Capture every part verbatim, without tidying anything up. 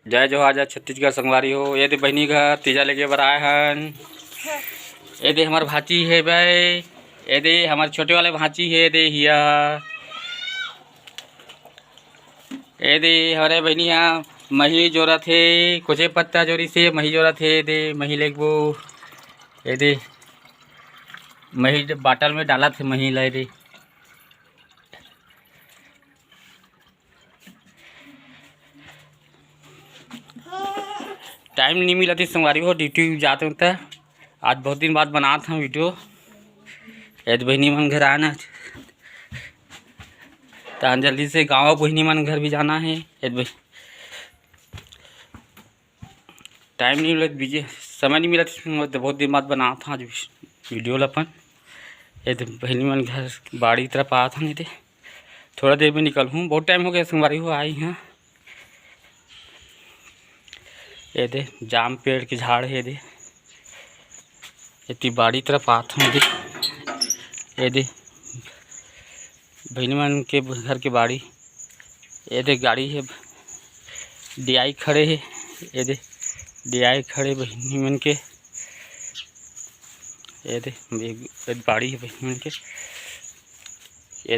जय जोहार, जय छत्तीसगढ़ संगवारी हो। ये दे बहिनी घर तीजा लेगे बर आए हन। ये दे हमर भांची हे बे, ये दे हमर छोटे वाले भांची हे दे हिया। ये दे हमारे बहिनी हा मही जोरत हे, कोचे पत्ता जोरी से मही जोरत हे। ये दे मही लेगबो, ये दे मही बाटल में डालत हे मही ला। ये दे टाइम नहीं मिला थी संगवारी हो, ड्यूटी जात हूँ त आज बहुत दिन बाद बनात हूँ वीडियो। ये दे बहिनी मन घर आना, त जल्दी से गाँव बहिनी मन घर भी जाना है। ये दे टाइम नहीं मिला, बिजी समय नहीं मिला थी, तो बहुत दिन बाद बनात हूँ आज वीडियो ला अपन। ये दे बहिनी मन घर बाड़ी तरफ आत हूँ, नहीं ते थोड़ा देर में निकल हूँ, बहुत टाइम हो गया संगवारी हो आई हूँ। ये दे जाम पेड़ के झाड़ हे दे, एती बाड़ी तरफ आत हूँ दे। ये दे बहिनी मन के घर के बाड़ी। ये दे गाड़ी हे, डियाई खड़े हे। ये दे डियाई खड़े बहिनी मन के। ये दे ये बाड़ी हे बहिनी मन के। ये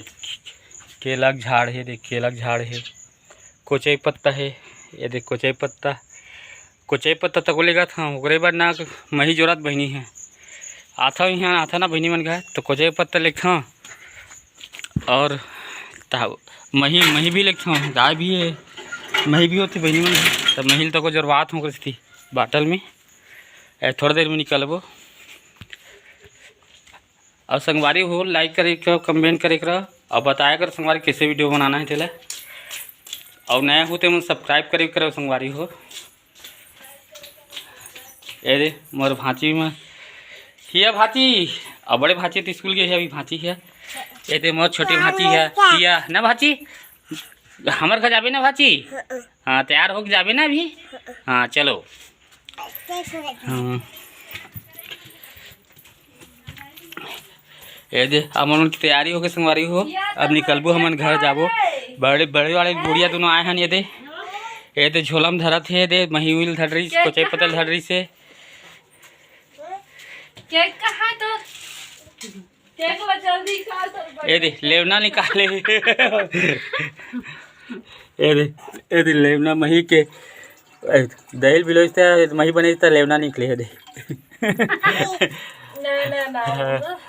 केला के झाड़ हे, देख केला के झाड़ हे, कोचई पत्ता हे। ये देख कोचई पत्ता, कोचई पत्ता तको लेगत हव, ओकरे बर ना मही जोरात बहिनी हे। आथव इहाँ, आथा ना बहिनी मन घर, तो कोचई पत्ता लेगथव। और ता-, मही, मही भी लेगथव, गाय भी हे, मही भी होथे बहिनी मन घर, त मही ल तको जोरवात हव ओकरे सेती बाटल में। ए, थोड़ा देर में निकलबो। और संगवारी हो, लाइक करे करो, कमेंट करे करो, और बताया करो संगवारी कैसे वीडियो बनाना है तेला। और नया हो ते मन सब्सक्राइब करे करो संगवारी हो। ये दे मोर भांची में हिया भांची, और बड़े भांची तो स्कूल गए हे, अभी भांची हे। ये दे मोर छोटे भांची हे हिया ना भांची, हमर घर जाबे ना भांची? हाँ, तैयार होके जाबे ना अभी? हाँ, चलो। हाँ। ये दे, अब हमन की तैयारी होगे संगवारी हो, अब निकलबो हमन घर जाबो। बड़े, बड़े वाले गुड़िया दोनों आए हन, ये दे, ये दे झोला में धरत हे, ये दे मही उही ल धर रही, केक कोचई पत्ता ल धर रही से। केक कहाँ है तो? केक ला जल्दी निकाल तो। ये दे लेवना निकाले। ये दे, ये दे लेवना मही के, ए, दही ल बिलोइस त मही बने त लेवना निकले हे दे। ना, ना, ना। हाँ।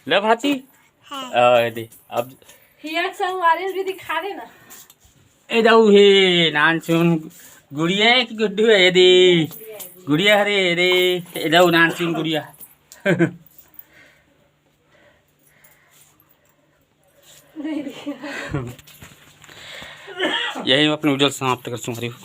ले भांची। हाँ। आ, ये दे, अब हिया के संगवारी भी दिखा दे ना। ए दऊ हे नानचुन गुड़िया हे कि गुड्डू हे? ये दे गुड़िया हरे, ये दे, ए दऊ नानचुन गुड़िया। यही मैं अपने वीडियो समाप्त कर संगवारी हो।